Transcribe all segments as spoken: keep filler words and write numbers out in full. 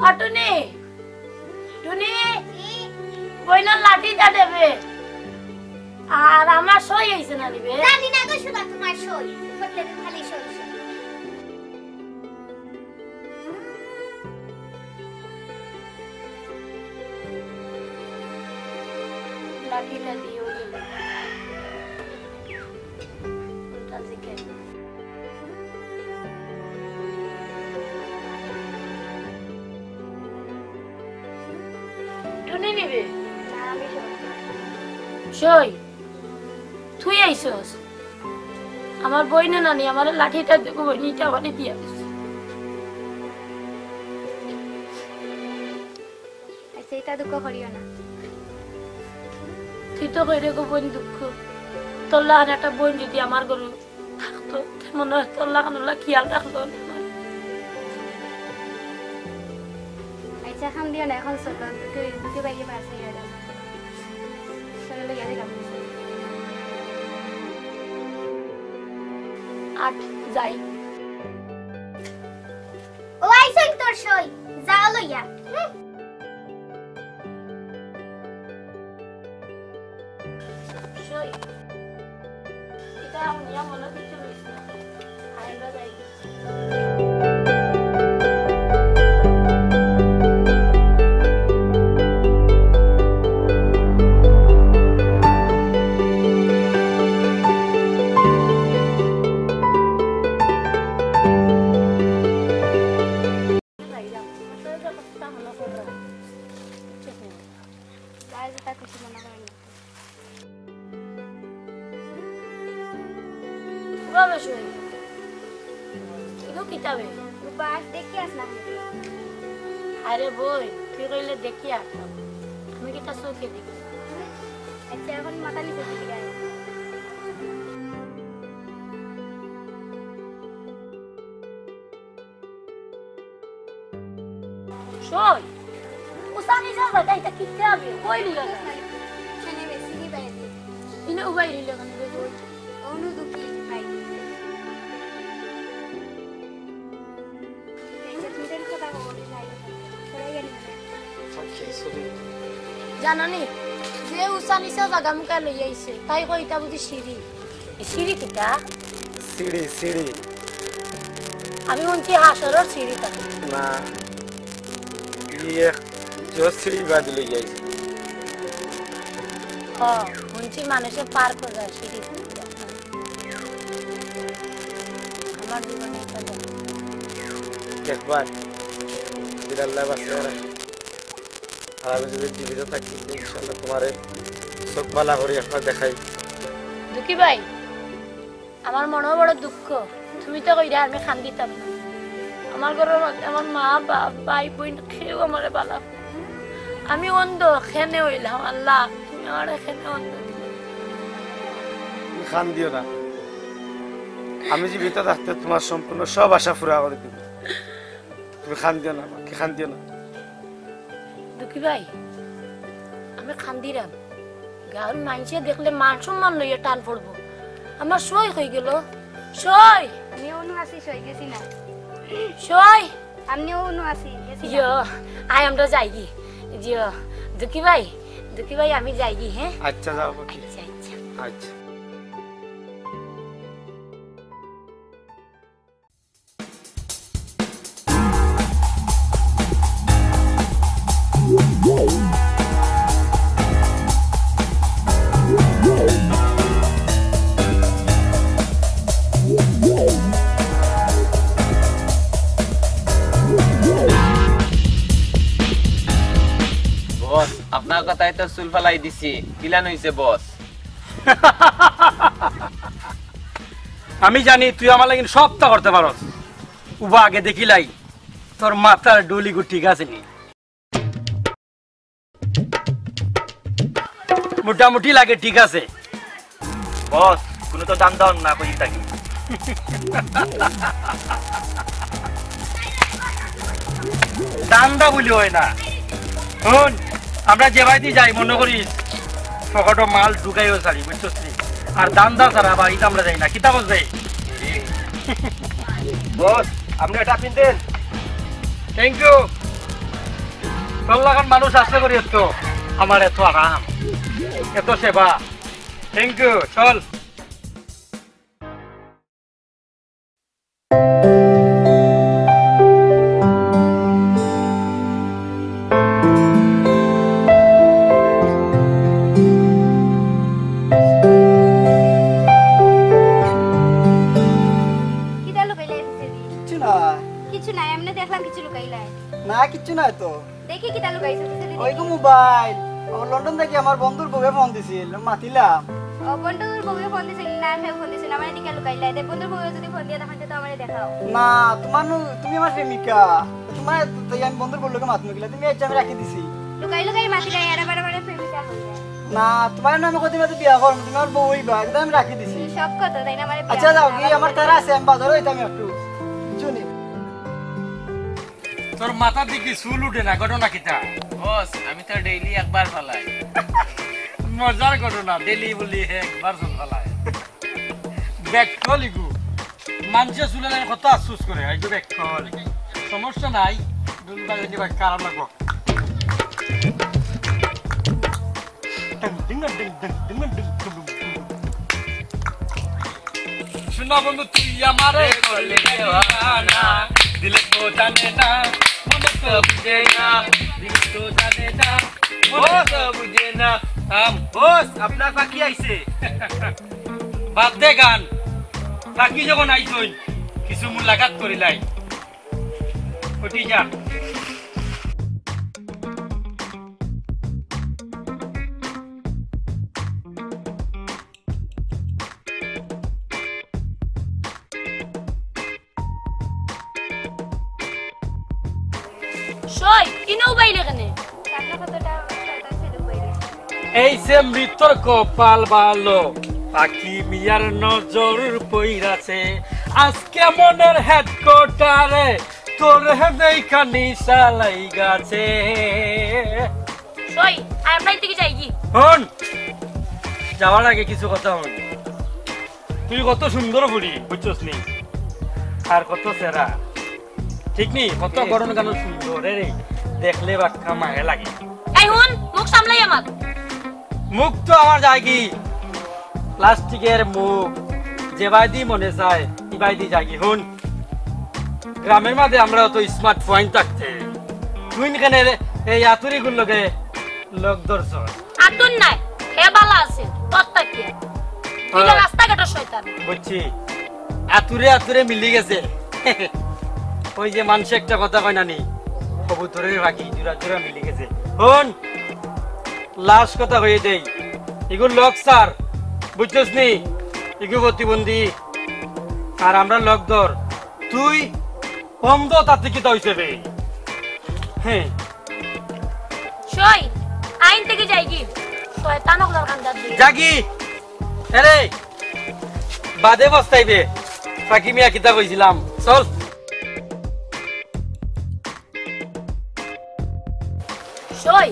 ও টুনি, টুনি, বইনর লাঠিটা দেবে। আর আমার সই হইছে না নিবে। জানি না গো সুধা, তোমার সই। প্রত্যেকদিন খালি সই, সই। লাঠিটা দিও রে। উল্টা দিকে। টুনি নিবে? না, আমি সই। সই? তুই আইছস? আমার বইনে নানি, আমার লাঠিটা দেখো, বইনিটা আমারে দিয়া দিছে। আচ্ছা, এটা দুঃখ করিও না। তুই তো কইরে গো বইন দুঃখ। তোর লাখান একটা বইন যদি আমার ঘরো থাকতো, তে মনে হয় তোর লাখান ওলা খেয়াল রাখলো না আমার। আচ্ছা, কান্দিও না, এখন চলো, দুঃখে, দুঃখে বাইরে পার হয়ে গেল। চলো, লইয়া যাই। আট, যাই। ও আইছইন তোর সই, যাও লইয়া। হুম। সই। এটা নিয়া মনে কিছু রইছে না। আয় আমরা যাই। যার যেটা খুশি মনে হয়। বাবা শুনি। এগু কিতা বে? রূপা, আজ দেখি আস না। আরে বই, তুই কইলে দেখি আর। আমি কিতা চোখে দেখি। আচ্ছা, এখন মাথা নিচে দিকে আয়। সই, উসানি যাবা, তাই তা কিতা হবে? কই লিগা যা? সেনে বেশি নি বাইরে। ইনো উবাই লিলে কেনে রে? অনু দুঃখী ভাই। এই যে তুমি তার কথা বলি নাই। সরাই আনি। জানো নি, যে উসানি সা জাগা মুখা লই আইছে, তাই কইতা বুঝি সিঁড়ি। সিঁড়ি কিতা? সিঁড়ি, সিঁড়ি। আমি হুনছি হাসরর সিঁড়ি তা। না, ই এক জোর সিঁড়ি বাদ লই যাইছে। হ, হুনছি মানুষে পার করে যায় সিঁড়ি। আমার জীবনে এটা জানি। একবার যদি আল্লাহ বাঁচায় রাখে, আর আমি যদি জীবিত থাকি, ইনশাআল্লাহ তোমারে চোখ বালা করি একবার দেখাই। দুঃখী ভাই, আমার মনেও বড় দুঃখ, তুমি তো কইরা আমি কান্দিতাম না। আমার ঘরর মাঝে আমার মা, বাপ, ভাই, বইন কেউ আমারে বালা। আমি অন্ধ, কেনে অইলাম আল্লাহ, তুমি আমারে কেনে অন্ধ দিলে? তুমি কান্দিও না, আমি জীবিত থাকতে তোমার সম্পূর্ণ সব আশা পুরা করি দিমু। তুমি কান্দিও না, মা, কি কান্দিও না। দুঃখী ভাই, আমি কান্দিরাম। গাঁওর মাইনষে দেখলে মান সম্মান লইয়া টান পড়বো। আমার সই কই গেল? সই! আমি অনু আছি, সই গেছি না। সই! আমি অনু আছি, গেছি না। ইয়ো, আয় আমরা যাইগি। ইয়ো, দুঃখী ভাই, দুঃখী ভাই, আমি যাইগি, হ্যাঁ? আচ্ছা, যাও, ওকে। আচ্ছা, আচ্ছা। আচ্ছা। বস, আপনার কথায় তো চুল ফালাই দিছি। কিলান হইছে বস? আমি জানি তুই আমার লাগিন সবটা করতে পারস। উবা আগে দেখিলাই তোর মাথার ডুলিগু ঠিক আছে নি? মোটামুটি লাগে, ঠিক আছে। বস, কোনো তো দাম দাও না, কই থাকি। দান্দা বুলি হয় না। হুন, আমরা যে বাড়িতে যাই, মনে করি পকেটো মাল ঢুকাইও ছাড়ি, বুঝছস নি? আর দান্দা ছাড়া বাড়িতে আমরা যাই না। কিতা বলছে? বস, আপনি এটা পিনতেন? Thank you. তোর লাখান মানুষ আসলে করি এত, আমার এত আরাম, এত সেবা। Thank you. চল। কিতা লুকাইলাই পিছেদি? কিচ্ছু না। কিচ্ছু নাই, এমনে দেখলাম কিচ্ছু লুকাইলাই। না, কিচ্ছু নাই তো। দেখি কিতা লুকাইছো পিছেদি ওই দেখি। তো মোবাইল। ও লন্ডন থাকি আমার বন্ধুর বউয়ে ফোন দিছিল, মাতিলাম। ও বন্ধুর বউয়ে ফোন দিছিল না, কেউ ফোন দিছিল না, আমার এদিকে লুকাইলাই। দে বন্ধুর বউয়ে যদি ফোন দিয়া থাকে তো আমারে দেখাও। না, তোমার নু-, তুমি আমার প্রেমিকা। তোমার তো আমি বন্ধুর বউর লগে মাতমু কিলা, তুমি আইচ্ছা আমি রাখি দিছি। লুকাই লুকাই মাতিলাই, এরা বারে বারে প্রেমিকা হইয়া। না, তোমার নামে কদিন বাদে বিয়া করমু, তুমি আমার বউ হইবা, একদম আমি রাখি দিছি। সব কথা তাই না, আমারে বিয়া আচ্ছা, যাও, করবা, কি আমার তারা আছে, আমি বাজারো যাইতাম একটু। শুনি। তোর মাথার দিকে চুল উঠে না, ঘটনা কিতা? বস, আমি তো ডেইলি একবার ফালাই। মজার ঘটনা, ডেইলি বুলি হে একবার চুল ফালায়। ব্যাক কল ইগু। মানষে চুলে লাগে কত আফসোস করে, এই যে ব্যাক কল। সমস্যা নাই, ডুল বাজাইলে ভাই খারাপ লাগবো। টিং, টিং, টিং, টিং, টিং, টিং, টিং, টিং। শোনা বন্ধু, তুই আমারে করলি দেওয়ানা, দিলে তো জানে না, মনে তো বুঝে না, দিলে তো জানে না, মনে তো বুঝে না। থাম। বস, আপনার ফাঁকি আইছে। বাদ দে গান, ফাঁকি যখন আইছইন, কিছু মুলাকাত করিলাই। উঠি যা। সই, ইনো উবাইলে কেনে? এই যে মৃতর কপাল ভালো, ফাঁকি মিয়ার নজর পইরাছে। আজকে মনের হেডকোয়ার্টারে তোর হেদেই খানি চালাই গেছে। সই, আর আমরা এদিকে যাই কি? হন, যাওয়ার আগে কিছু কথা হন। তুই কত সুন্দর ফুড়ি, বুঝছস নি? আর কত সেরা। ঠিক নি? কত এ। গঠন গানো সুন্দর, এ রে। দেখলে বাক্কা মায়া লাগে। এই হুন, মুখ সামলাই আমার। মুখ তো আমার যায়গি। প্লাস্টিকের মুখ। যেবায়দি মনে চায়, ইবায়দি যায়গি। হুন, গ্রামের মাঝে আমরা তো স্মার্ট ফোন থাকতে। তুই কেনে এই আতুরিগুর লগে লগ ধরছস? আতুর নাই, হে বালা আছে, তোর তাকিয়া। তুই তো হ্যাঁ। রাস্তাঘাটর শয়তান। বুঝছি, আতুরে আতুরে মিলি গেছে। ওই যে মানষে একটা কথা কয় না নি, কবুতরের পাখি জোড়া জোড়া মিলি গেছে। হুন, লাস্ট কথা কইয়া দেই, ইগুর লগ স্যার, বুঝছস নি? ইগু প্রতিবন্ধী, আর আমরা লগ ধর। তুই অন্ধ, তাতে কিতা হইছে বে? হ্যাঁ। সই, আইন থেকে যাইগি। শয়তান অকলর কান্দাত দিয়া। যাগি। এরে, বাদে পস্তাইবে। ফাঁকি মিয়া কিতা কইছিলাম? চল। সই,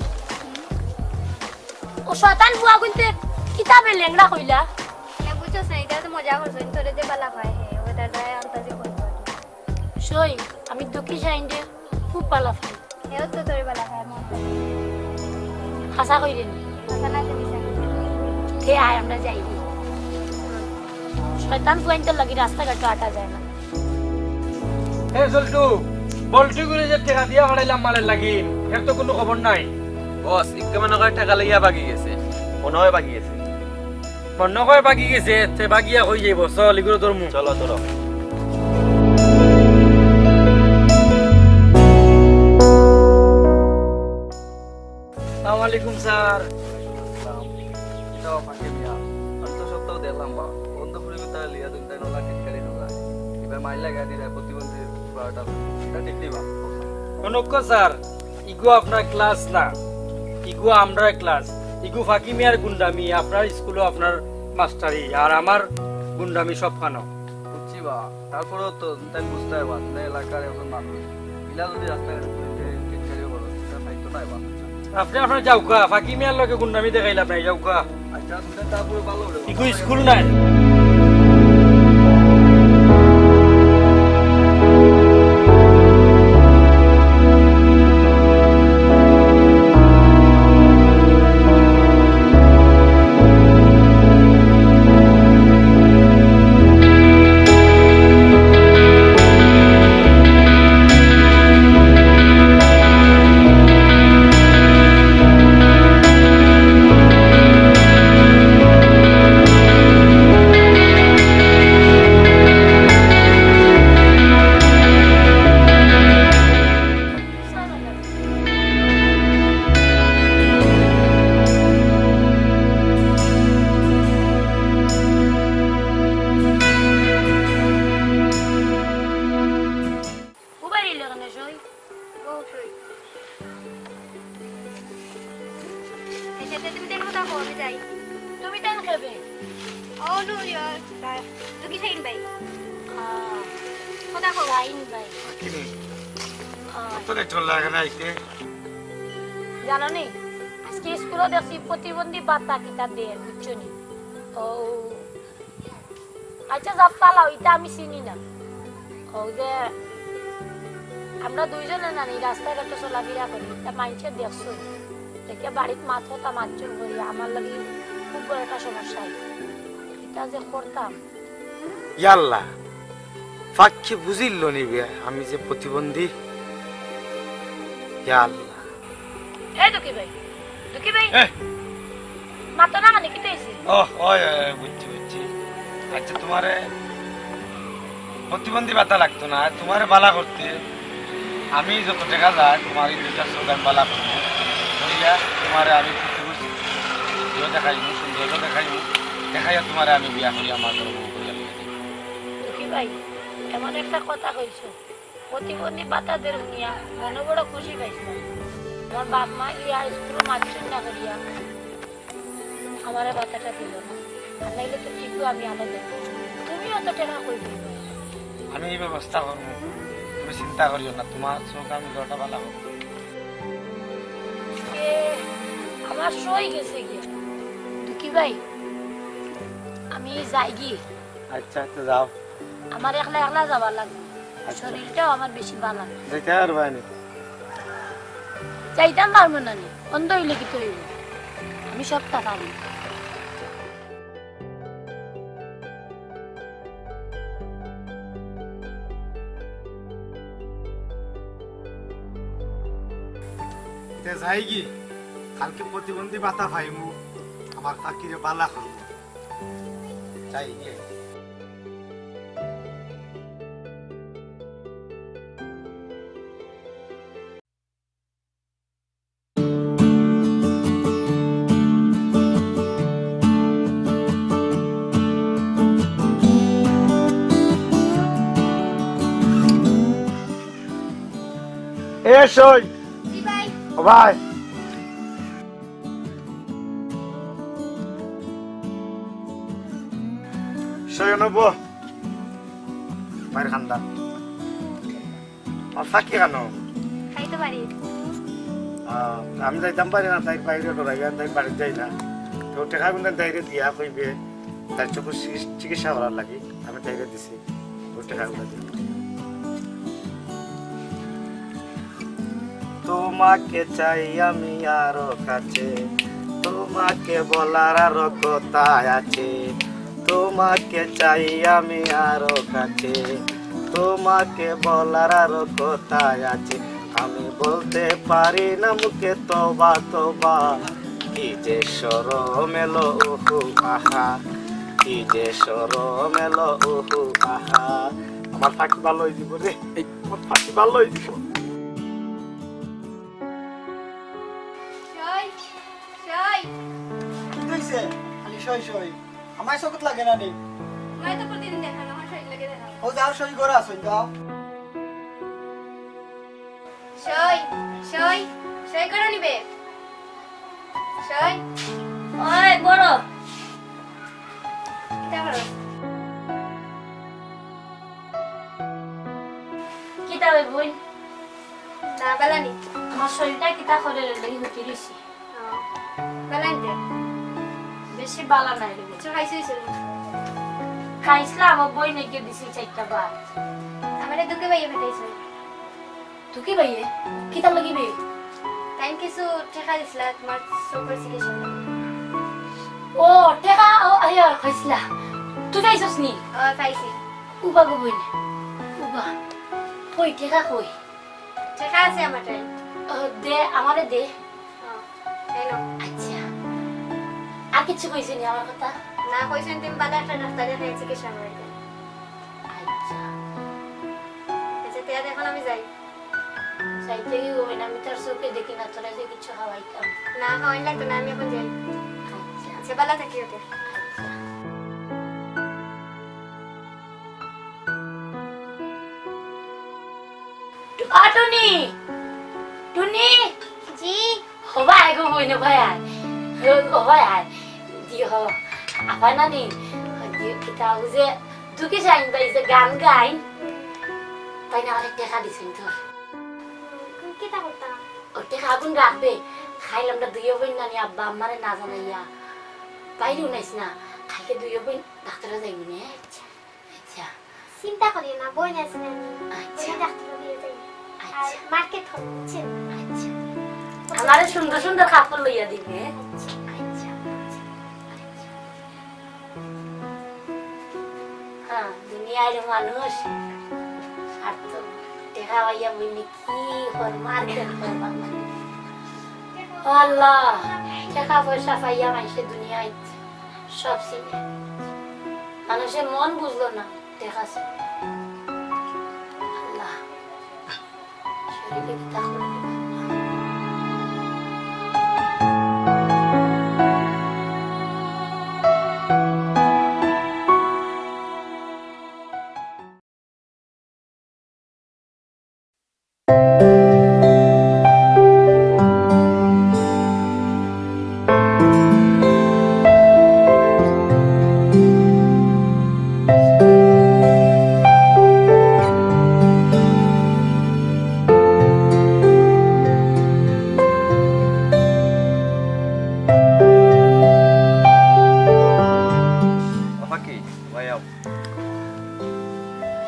ও শয়তান ফুয়াগুনতে কিতাবে লেংড়া কইলা? না, বুঝছস না, ইটা তো মজা করছইন, তোরে যে বালা পায় হে, ওটা দয়া আন্তাজি করবো। সই, আমি দুঃখী শাইনরে খুব বালা পাই। হেও তো তোরে বালা পায়, মন পায়। আশা করি নি। তে আয়, আমরা যাই। শয়তান ফুয়াইন্তর লাগি রাস্তাঘাটো আটা যায় না। এ জল্টু, বল্টু করে যে টেকা দিয়া হারাইলাম মালের লাগি, এর তো কুনু খবর নাই। বস, ইক্কা মনো কয় টেকা লইয়া বাগি গেছে। মনো কয় বাগি গেছে। মনো কয় বাগি গেছে, তে বাগিয়া কই যাইবো? চল, ইগুরে ধরমু। চলো, চলো। আসসালামু আলাইকুম, স্যার। ওয়ালাইকুম আসসালাম। ইটা ফাকির মিয়া। আমি তো সপ্তাহ দেখলাম বা, বন্ধ করে তারা লিয়া দিন তাই নলা টিটকারি নলা। এবার মাইল লাগা দিলে প্রতিবন্ধী বারোটা। এটা ঠিক নেই বা? অনক্য স্যার, ইগু আপনার ক্লাস না, ইগু আমরার ক্লাস। ইগু ফাকি মিয়ার গুন্ডামি, আপনার স্কুলো আপনার মাস্টারি, আর আমার গুন্ডামি সব খানো। বুঝছি বা, তারপরেও তো তাই বুঝতে হয় বা, তাই এলাকার একজন মানুষ। ইলা যদি রাস্তাঘাটে ঘুরে ফিরে টিটকারি করো, সেটা দায়িত্ব নয় বা। আপনি আপনার যাউক্কা, ফাকি মিয়ার লগে গুন্ডামি দেখাইলাম নাই, যাউক্কা। আচ্ছা, তারপরে ভালো হলো। ইগু স্কুল নাই। উবাইল কেনে সই? ও সই। আচ্ছা, তে তুমি তাইন কথা কও, আমি যাই। তুমি তাইন খেবে? ও, নু, ইয়া, দুঃখী শাহিন ভাই। আহ, কথা কও। শাহিন ভাই। কিনি? আহ। কত লেট হল এখানে আইতে? জানো নি, আজকে স্কুলো দেখছি প্রতিবন্ধী ভাতা কিতা দের, বুঝছো নি? ও, আচ্ছা, যা ফালাও, ইতা আমি চিনি না। ও যে আমরা দুইজনে নানি রাস্তাঘাটে চলাফেরা করি, তা মাইনষে দেখছো। দেখে বাড়িত মাত কথা মাতচুর করি, আমার লাগি খুব বড় একটা সমস্যা অইছে। ইতা যে করতাম। ইয়াল্লা, ফাক্কি বুঝিল নিবে আমি যে প্রতিবন্ধী। ইয়াল্লা। এ দুঃখী ভাই, দুঃখী ভাই। এ। মাতো না কেনে, কিতা অইছে? ও, ওই, ওই, ওই, বুঝছি, বুঝছি। আচ্ছা, তোমারে প্রতিবন্ধী ভাতা লাগতো না, তোমারে বালা করতে আমি যত টেকা যায়, তোমার এই দুইটা চোখ আমি বালা করবো। কইয়া তোমারে আমি প্রতিবন্ধী দেখাইমু, সৌন্দর্য দেখাইমু, দেখাইয়া তোমারে আমি বিয়া করি আমার ঘরে বউ করিয়া লইয়া যাইমু। দুঃখী ভাই, এমন একটা কথা কইছো, প্রতিবন্ধী ভাতা দের হুনিয়া মনো বড় খুশি পাইছিলাম। আমার বাপ মা ইয়া স্কুলো মাস্টারি না করিয়া আমারে ভাতাটা দিল না। আর নাইলে তো ঠিকও আমি আনো দিতাম। তুমিও তো টেকা কই দিবে? আমি এই ব্যবস্থা করবো, তুমি চিন্তা করিও না, তোমার চোখ আমি দুইটা বালা করবো। এ, আমার সই গেছে গিয়া। দুঃখী ভাই, আমি যাই গি। আচ্ছা, আচ্ছা, যাও। আমার একলা একলা যাওয়া লাগবে। আচ্ছা। শরীরটাও আমার বেশি বালা না। যাইতে পারবা নি? যাইতাম পারবো না নি, অন্ধ অইলে কিতা অইবো? আমি সবটা পারি। তে যাই গি, কালকে প্রতিবন্ধী ভাতা পাইমু, আমার ফাকিরে বালা করবো। যাই গি। এ সই। জি ভাই। ও ভাই। সই অনো বও। ভাইর খান্দান। আর ফাকি কেনে? খাইতে পারি। আহ, আমি যাইতাম পারি না, তাই বাইরে ডরাইয়া, তাই বাড়িত যাই না। তো টেকা গুনতে তাইরে দিয়া কইবে, তাই চোখের চিকিৎ-, চিকিৎসা করার লাগি আমি তাইরে দিছি। তো টেকা গুলা দিয়া। তোমাকে চাই আমি আরো কাছে, তোমাকে বলার আরো কথা আছে। তোমাকে চাই আমি আরো কাছে, তোমাকে বলার আরো কথা আছে। আমি বলতে পারি না মুখে তবা তবা, কি যে শরম এলো উহু আহা, কি যে শরম এলো উহু আহা। আমার ফাঁকি ভালো হয়ে দিব রে, এই আমার ফাঁকি ভালো হয়ে দিব। সই, সই। কি হইছে? খালি সই সই। আমার চকুত লাগে না নি। তোমার তো প্রতিদিন দেখা না, আমার সই লাগে দেখা। ও যাও, সই করে আসো, যাও। সই, সই, সই করে নিবে। সই। ওই বড়। কিতা করো? কিতা ওই বই? না, বালানি। আমার শরীরটা কিতা করে রে, লাগি হুতি দিছি। ও, বালানি দে। বেশি বালা নাই রে। কিছু খাইছো হইছে নি? খাইছিলাম, ও বই নাকি দিছি চারটা ভাত। আমারে দুঃখে বাইয়ে ফেটাইছো। তুই কি বাইয়ে? কিতা লাগিবে? তাই কিছু টেকা দিছিলা তোমার চোখের চিকিৎসা। ও, টেকা, ও, আইয়া, খাইছিলা। তুই পাইছস নি? ও, পাইছি। উবা গো বইন, উবা। কই, টেকা কই? টেকা আছে আমার তাই। ও, দে, আমারে দে। ও, এই নাও। আচ্ছা। আর কিছু কইছে নি আমার কথা? না, কইছেন তুমি বাদে একটা ডাক্তার দেখাই চিকিৎসা করে দেন। আচ্ছা। আচ্ছা, তে আর এখন আমি যাই। যাইতে কি হবে না, আমি তার চোখে দেখি না, তোরা যে কিছু খাওয়াইতাম। না, খাওয়াই লাগতো না, আমি এখন যাই। আচ্ছা। আচ্ছা, ভালো থাকি ওকে। আচ্ছা। টু-, আ, টুনি! টুনি! জি। হবা, এগো বইন, ভাই আয়। ও, ও ভাই আয়। জি, হ। আপা নানি, জি, কিতা বুঝে, দুঃখী সাইন ভাই যে গান গাইন, তাই না অনেক টেকা দিছেন তোর। হুম, কিতা করতাম? ও টেকা আগুন রাখবে। খাইল আমরা দুইও বইন নানি আব্বা আম্মারে না জানাইয়া। বাইরে উনাইস না। খাইলে দুইও বইন ডাক্তারে যাইবি নে। আচ্ছা। চিন্তা করিও না, বইন আছে না আমি। আচ্ছা। বইন ডাক্তারে দিয়ে যাই। আর আচ্ছা। মার্কেট হবে, বুঝছেন? আচ্ছা। আমারে সুন্দর সুন্দর কাপড় লইয়া দিবে। আচ্ছা। আচ্ছা। হ্যাঁ, দুনিয়ার মানুষ আর তো দেখা পাইয়া বইনি কি হল মার্কেট করবা। ও আল্লাহ, টেকা পয়সা পাইয়া মাইসে দুনিয়ায় সব চিনে। মানুষের মন বুঝলো না, দেখা চিনে। আল্লাহ।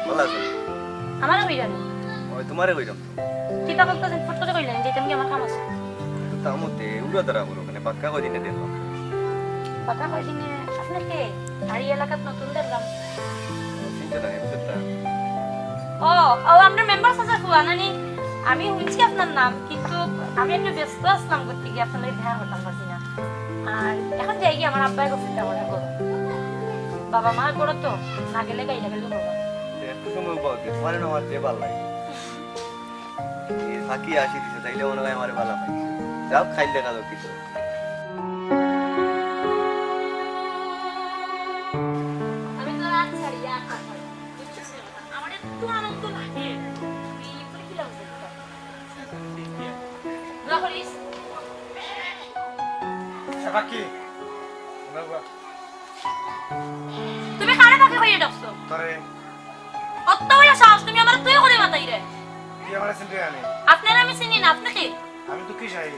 ভালা আছো? আমারে কইরা নি? ওই, তোমারে কইরাম তো। কিতা বলতো যে ফট করে কইলেন যে তুমি আমার কাম আছে। তো তামতে উড়া তারা করো, মানে বাক্কা কয়দিনে দেখলাম। বাক্কা কয়দিনে? আপনি কে? আর এই এলাকাত নতুন দেখলাম। চিনতে না, চিনতে না। ও, ও, আমরা মেম্বার চাচার ফুয়া নানি? আমি শুনছি আপনার নাম, কিন্তু আমি একটু ব্যস্ত আসলাম, করতে গিয়ে আপনার লগে দেখা করতাম পারছি না। আর এখন যাই গিয়া আমার আব্বায় গো চিন্তা করা করো। বাবা মা করো তো, না গেলে গাইলা গেলে বাবা। একটু সময় পাও কি? তোমার না আমার যে ভালো লাগে। এই ফাঁকি আসি দিছে, তাইলে মনে হয় আমারে ভালো পাই। যাও, খাইল দেখা যাও কিছু। আমি তো রাত ছাড়ি, আর কথা বলি। বুঝছিস না কথা? আমার এত আনন্দ লাগে। আমি এরপরে কি লাগবে? দোয়া করিস। আচ্ছা, ফাঁকি। ওনার বাবা। তুমি কারে ফাঁকি কইয়া ডাকছো? তোরে। অত বড় সাহস, তুমি আমারে তুই করে মাতাইরে? তুই আমারে চিনতে জানি? আপনারে আমি চিনি না, আপনি কে? আমি তো কি চাই?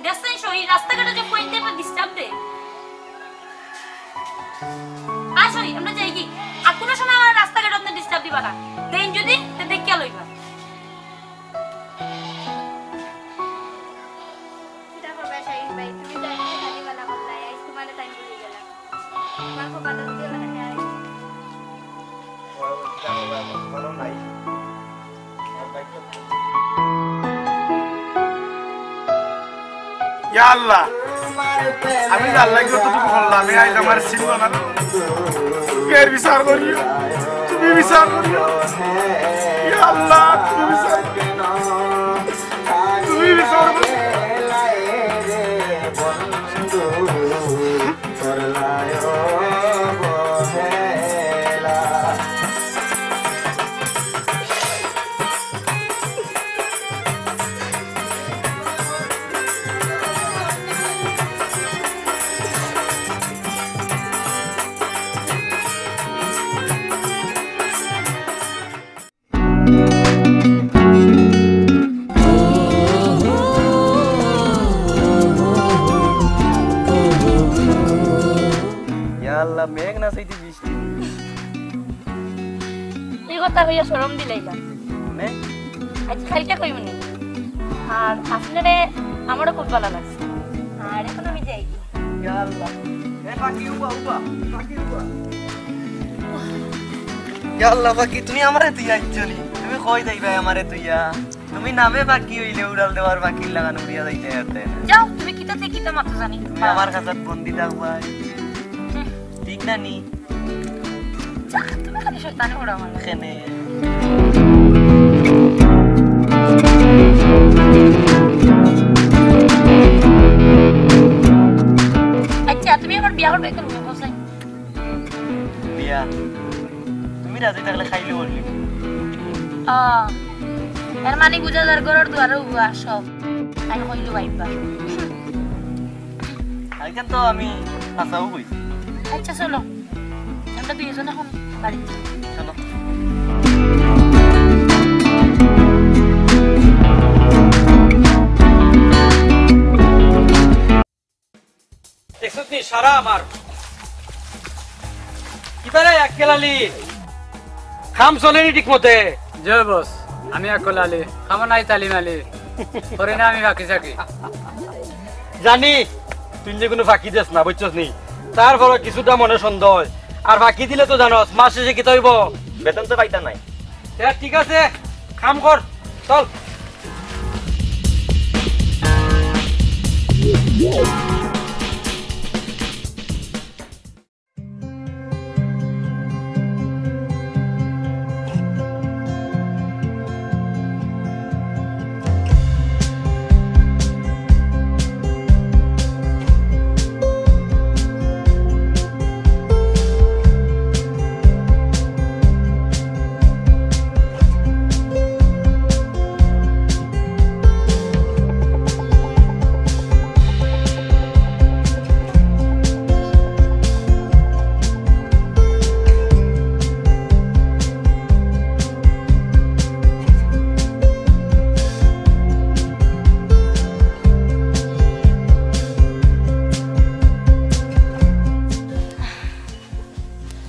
দেখছেন সহি, রাস্তাঘাটে যে কইতে বা ডিস্টার্ব দে। আর সরি, আমরা যাই কি? আর কোনো সময় আমার রাস্তাঘাটে আপনি ডিস্টার্ব দিবা না। দেন যদি, তো দেখিয়া লইবা। আমার কপালে যদি ওরা থাকে, আর ইয়া আল্লাহ, আমি যে আল্লাহকে যতটুকু বললাম, আমি আইজ আমার সিল বানানো। এর বিচার করিও, তুমি বিচার করিও। ইয়া আল্লাহ, তুমি বিচার করিও। তুমি বিচার করিও। ইয়া আল্লাহ, মেঘ না চাইতে বৃষ্টি। এই কথা কইয়া শরম দিলাইলা। নে? আজ কাইলকে কইমুনি। আর আপনারে আমারও খুব ভালা লাগছে। আর এখন আমি যাই। ইয়া আল্লাহ। এ পাখি উবা, উবা, পাখি উবা। ইয়া আল্লাহ, পাখি, তুমি আমারে তুইয়া আইছো নি? তুমি কই যাইবায় আমারে তুইয়া? তুমি নামে পাখি অইলে উড়াল দেওয়ার পাখির লাখান উড়িয়া যাইতায় পারতায় না। যাও, তুমি কিতা থাকি কিতা মাতো জানি। তুমি আমার খাঁচাত বন্দি থাকবায়। হুম। ঠিক না নি? যা, তুমি খালি শয়তানি করো আমার লগে। কেনে? আচ্ছা, তুমি আমার বিয়া করবে কোন অবস্থায়? বিয়া? তুমি রাজি থাকলে খাইলে বললি। আহ, এর মানে বুঝা যার ঘরর দুয়ারে উবা সব। আমি কইলু ভাইবা। আইখান তো আমি হাছাউ কইছি। আচ্ছা, চলো। আমরা দুইজন এখন বাড়িত যাই। চলো। দেখছত নি, সারা আমার। কিবারে আক্কেল আলী। কাম চলেনি ঠিক মতে? জি বস, আমি আক্কেল আলী, কামো নাই তালিম আলী। করি না আমি ফাকি সাকি। জানি, তুই যে কুনু ফাকি দেস না, বুঝছস নি? তারপরও কিছুটা মনে সন্দেহ অয়। আর ফাকি দিলে তো জানস, মাস শেষে কিতা অইবো? বেতন তো পাইতা নায়। এ, ঠিক আছে, কাম কর, চল।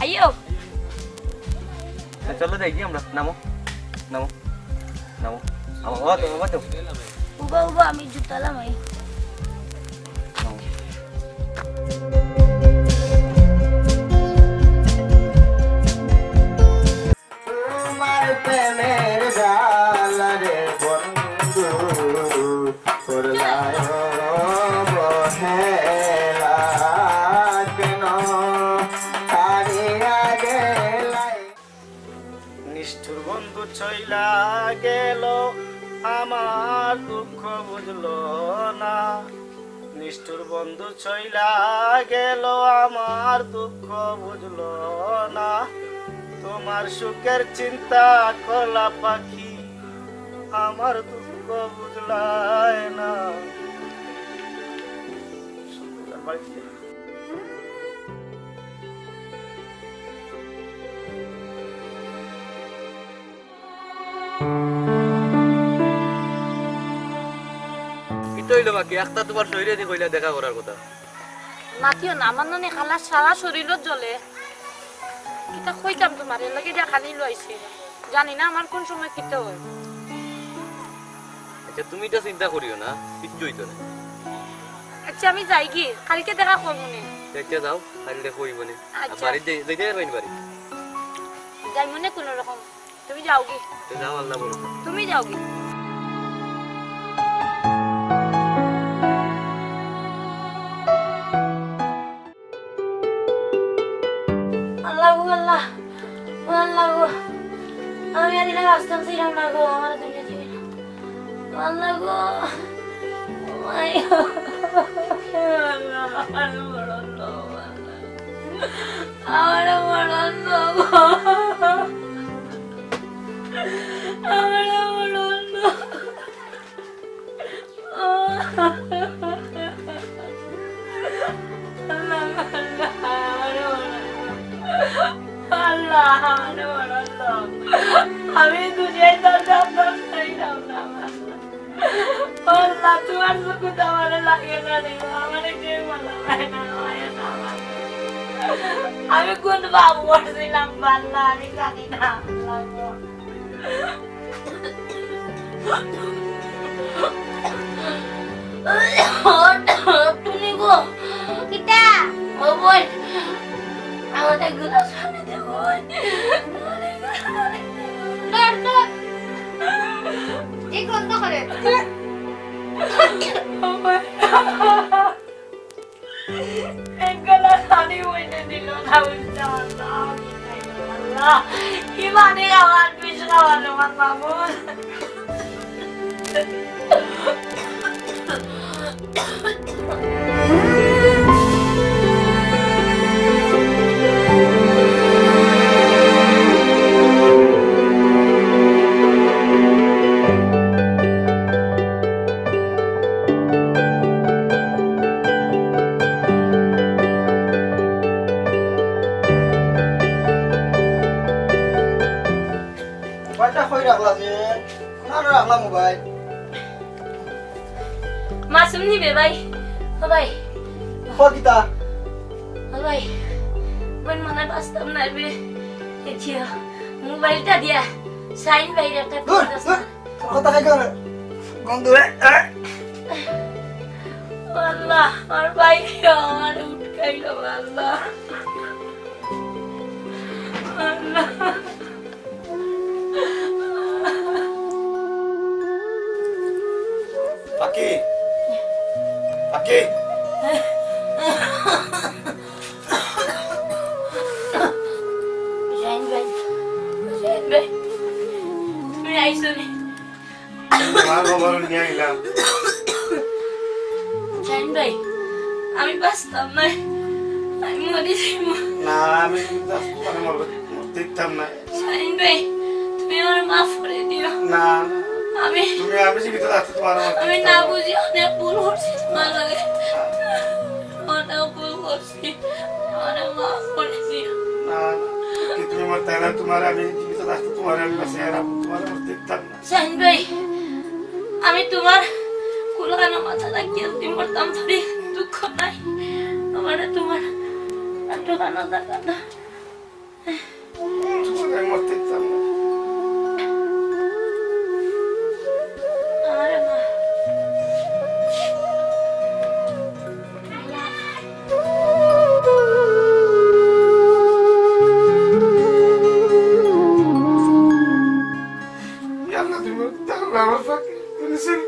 আইও। তো চলো যাই কি আমরা, নামো, নামো, নামো। আমার বাবা তো, বাবা তো। উবা, উবা, আমি জুতা লামাই। নামো। তোমার প্রেমের জাল রে বন্ধু, করলায় অবহেলা কেন? ছাড়িয়া গেলায়। নিষ্ঠুর বন্ধু চইলা গেল, আমার দুঃখ বুঝলো না। নিষ্ঠুর বন্ধু চইলা গেল, আমার দুঃখ বুঝলো না। তোমার সুখের চিন্তা করলা পাখি, আমার দুঃখ বুঝলায় না। কিতা অইলো বাকি? একটা তোমার শরীরে দি কইলা দেখা করার কথা। মাতিও না, আমার নানি খালা সারা শরীরত জ্বলে। কিতা কইতাম তোমার, এর লাগি দিয়া খালি লইছে। জানি না আমার কোন সময় কিতা হয়। আচ্ছা, তুমি এটা চিন্তা করিও না, কিচ্ছু হইতো না। আচ্ছা, আমি যাইগি, কালকে দেখা করমুনে। আচ্ছা, যাও, কাইল দেখা অইবনে। আচ্ছা। বাড়িত যাই-, যাইতায় পারবায়নি বাড়িত? যাইমুনে কুনু রকম। তুমি যাওগি। তো যাও, আল্লাহ ভরসা। তুমি যাওগি। আল্লাহ গো, আল্লাহ। ও আল্লাহ গো। আমি আর ইলা বাঁচতাম চাইরাম না গো, আমার দুনিয়া দিবে না। ও আল্লাহ গো। ও মাই গো। আল্লাহ, আমার মরণ দাও, আল্লাহ। আমার মরণ দাও গো। আমার মরণ দাও। আল্লাহ, আল্লাহ, আল্লাহ, আমি দুনিয়াত আর থাকতাম চাইরাম না। আল্লাহ, তুমার চকুত আমারে লাগে না রে, আমারে কেউ ভালা পায় না, মায়া না আমার। আমি কুন পাপ করছিলাম, আল্লাহ, আমি জানি না, আল্লাহ। টুনি গো। কিতা? ও বইন, আমারে গ্লাস পানি দে বইন। ধর, ধর। এই গ্রন্থ করে। ও বইন। এক গ্লাস পানি বইনে দিল না, উল্টা আল্লাহ, আল্লাহ। কি পানি খাওয়ার, বিষ খাওয়ার, আমার মামুন। মোবাইলটা কই রাখলা যে? কোনানো রাখলা মোবাইল? মাসুম নিবে ভাই। ও ভাই। ও কিতা? ও ভাই। মন মনে বাঁচতাম না রে। এ জিও, মোবাইলটা দিয়া সাইন ভাইর একটা দূর, ফোন দূর। কথা খাই করে। গন্ধ রে। আল্লাহ, আমার ভাই আমার উঠকাইলো আল্লাহ। আল্লাহ। পাখি, পাখি। শাহিন ভাই, শাহিন ভাই, তুমি আইছো নি? তোমার খবর নিয়া আইলাম। শাহিন ভাই, আমি বাঁচতাম না, আমি মরি যাইমু। না, আমি বাঁচতাম না, মরতাম না। শাহিন ভাই, তুমি আমারে মাফ করি দিও। না, না। আমি তুমি, আমি জীবিত থাকতে তোমার আমার আমি না বুঝি অনেক ভুল করছি তোমার লগে। অনেক ভুল করছি। আমারে মাফ করি দিও। না, না। কি তুমি মরতায় না, তোমার আমি জীবিত থাকতে তোমার আমি বাঁচিয়া রাখবো, তোমার মরতে দিতাম না। শাহিন ভাই, আমি তোমার কুলখানো মাথা রাখিয়া যদি মরতাম পারি, দুঃখ নাই। আমারে তোমার আটকানো জাগা না। আমি মরতে দিতাম না। আরে মা। ইয়াল্লা, তুমি তার আমার ফাঁকে করেছেন।